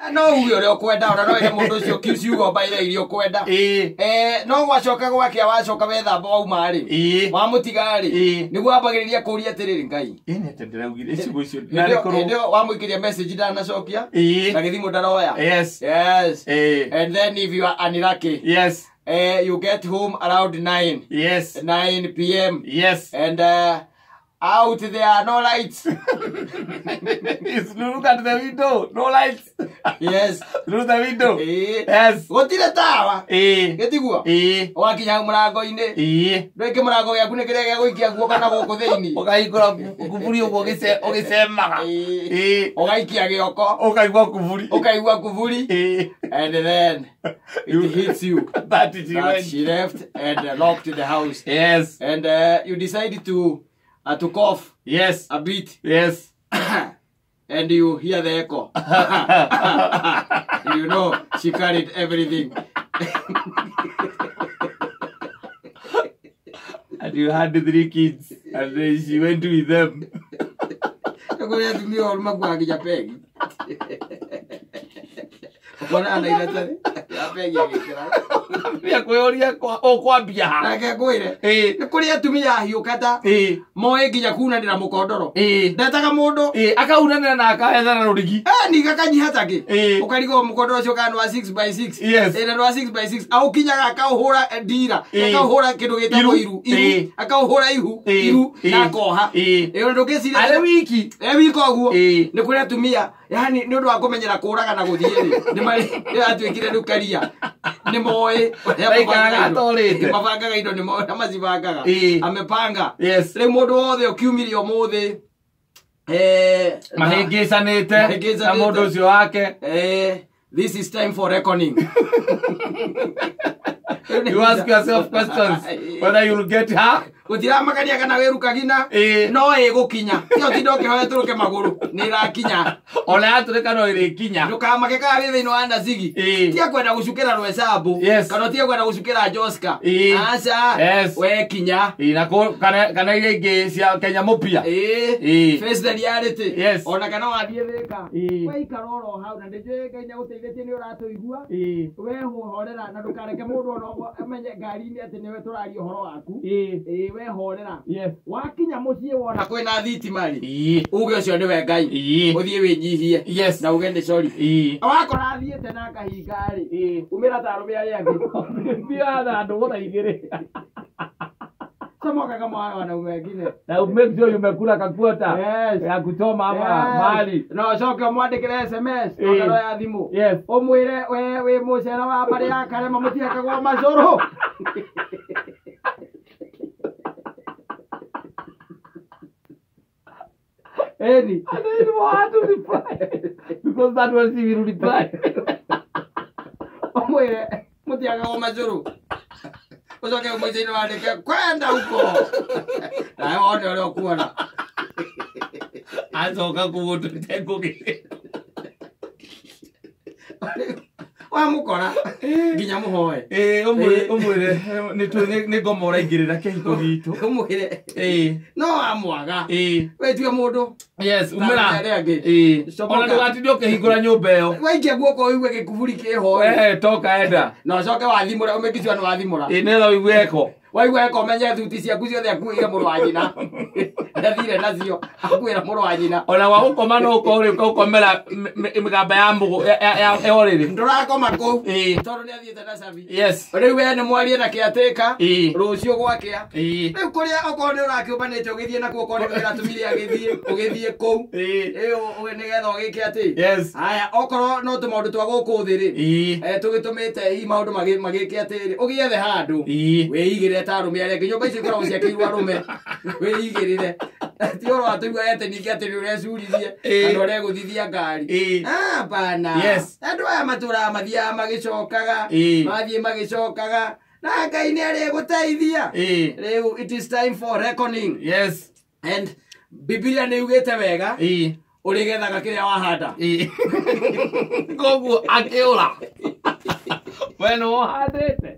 No uge ũrĩa ũkwenda, ona no ĩre mũndũ ũcio ciugo mbaire iria ũkwenda. No gwacoka gwakĩa, wacoka wethamba wauma rĩ, wamũtiga rĩ, nĩguo wambagĩrĩria kũria atĩrĩrĩ, Ngai. Ĩ, nĩ atĩa ndĩraugire ciugo icio? Hĩndĩ Narĩ ĩyo korwo hĩndĩ ĩyo wamũikĩria message ndanacokia, na gĩthimũ ndaroya. Yes. And then if you are unlucky, you get home around 9 9 p.m. And out there are no lights. It's look at the window, no lights. Through the window. Gũtirĩ tawa. Gĩtiguo? Wakinya hau mũrango-inĩ, ndwĩke mũrango gĩaku nĩ kĩrĩa gĩa gũikia guoko na gũkũ thĩinĩ. Ũkahingũra kuburi ũguo ũgĩcemaga. Ũgaikia gĩoko. Ũkaigua kuburi. Ũkaigua kuburi. And then it hits you that it that went. She left and locked the house. And you decide to cough a bit and you hear the echo. You know she carried everything. And you had three kids and then she went with them. Kũrĩ atumia oru makuaga nginya pegi. Ũkona na iratathi ya pegi agĩkĩra. Ambia kwĩyũria ũkwambia ha. Nake ngwĩre, nĩ kũrĩ atumia ahiũka ta moĩ nginya kunanĩra mũkondoro. Ndetaga mũndũ. Akaunanĩra na akahethana rũrigi. Ni gakanyiha takĩ. Ũkarigwo mũkondoro ũcio kana nĩ wa 6 by 6. Na nĩ wa 6 by 6 aũkinyaga akaũhũra ndira, akaũhũra kĩndũ gĩtagwo Iru. iru iru, akaũhũra ihu, iru na akoha. Ĩ, ndũngĩciria Arĩ wiki. E wika ũguo. Nĩ kũrĩ atumia, yani nĩ ũndũ wa kũmenyera kũraga na gũthiĩ rĩ, nĩ marĩ nĩ yatuĩkire rĩu karia nĩ moĩ ũrĩa Maikaraga mabangaga indo. atorĩte. Mabangaga indo, nĩ moĩ ũrĩa macibangaga. Amepanga. Rĩu mũndũ wothe ũkiumire ũmũthĩ Mahĩngĩcanĩte Mahĩngĩcanĩte. na mũndũ ũcio wake. This is time for reckoning. You ask yourself questions whether you'll get her. Gũtiramakania kana wĩruka gina, no ĩgũkinya. Tiga ũtinde ũkĩhoya tũrũke magũrũ, nĩ ĩrakinya. Ona yatũrĩka no ĩrĩkinya. Ndũkamake kana wĩ thĩinĩ wa ndacigi. Tiga kwenda gũcukĩra rwecambu kana tiga kwenda gũcukĩra Joska. Aca. We kinya. Na kana iria ingĩ cia Kenya mũpia. Face the reality. Ona kana wathiĩ Thĩka, waikara oro hau, na ndĩnjũĩ Ngai nĩagũteithĩtie, nĩ ũratũigua. We horera na ndũkareke mũndũ ona ũmwe amenye ngari-inĩ atĩ nĩwe tũraria ũhoro waku. We horera. Wakinya mũciĩ wona kwĩna thitima rĩ, uge ũcio nĩwe Ngai. Ũthiĩ wĩnyihie na uge nĩ sorry. Wakora athiĩte na akahinga rĩ, umĩra ta arũme arĩa angĩ. Thiaga na ndũgũ thaa 2. Comoka kama wale wanaume wengine. Na make sure umekula kakuota ya kuchoma ama mahali. No ũcoke ũmwandĩkĩre SMS onero ya thimũ. Ũmwĩre we wĩ mũcera wa mbarĩ ya Karema, mũtiakagwo macũrũ. Ĩni. I don't even want to reply because that one she will reply. Ũmwĩre mũtiakagwo macũrũ, ũcoke mũico-inĩ wandĩke kwenda huko, nawe wone ũrĩa ũkuona. Acoka kũgũtũte ngũgĩ. Wamũkora nginya mũhoe. Ũmwĩre ũmwĩre nĩ ngoma ũraingĩrĩra kĩhiko gitũ. Ũmwĩre no wamwaga, wĩtue mũndũ Yes, umĩra. ta arĩa angĩ. Comoka. Ona ndũgatinde ũkĩhingũra nyũmba ĩyo. Waikia guoko ũigue gĩkuburi kĩho. We toka enda. Na ũcoke wathimũra, ũmĩkicua nĩ wathimũra. Nĩgetha ũigue eko. Waigua eko, ũmenye thuti ciaku ciothe akuĩire mũrũ wa nyina, ndathire nacio, akuĩra mũrũ wa nyina. Ona wa gũkoma no ũkorwo rĩ ũkomera mĩgamba ya mũgũ ya ũrĩrĩ. Ndũrakoma kũu tondũ nĩ athiĩte na cabi. Rĩu we nĩ mwarie na kĩatĩka rũciũ gwakĩa. Rĩu kũrĩa okorwo nĩ ũrakĩũmbanĩte ũgĩthiĩ nakuo, okorwo nĩ wĩratũmire agĩthiĩ, ũgĩthiĩ kũu. Nĩgetha ũgĩke atĩ haya, okorwo no tũmaũndũ twa gũkũ thĩ rĩ, tũgĩtũmĩte hihi maũndũ magĩke atĩrĩ, ũgĩethe handũ wĩigĩrĩre ta arũme arĩa angĩ. Nyũmba icio ikoragwo ciakĩirwo arũme, wĩigĩrĩre. Ti ũhoro wa tũigua ete ningĩ atĩ nĩ ũrecuririe kana ũregũthithia ngari. Hapana. Andũ aya matũraga mathiaga magĩcokaga, mathiĩ magĩcokaga, na Ngai nĩ arĩgũteithia. Rĩu it is time for reckoning. And Bibilia nĩ yugĩte wega, ũrĩgethaga kĩrĩa wahanda. Koguo akĩũra we nĩ wohandĩte.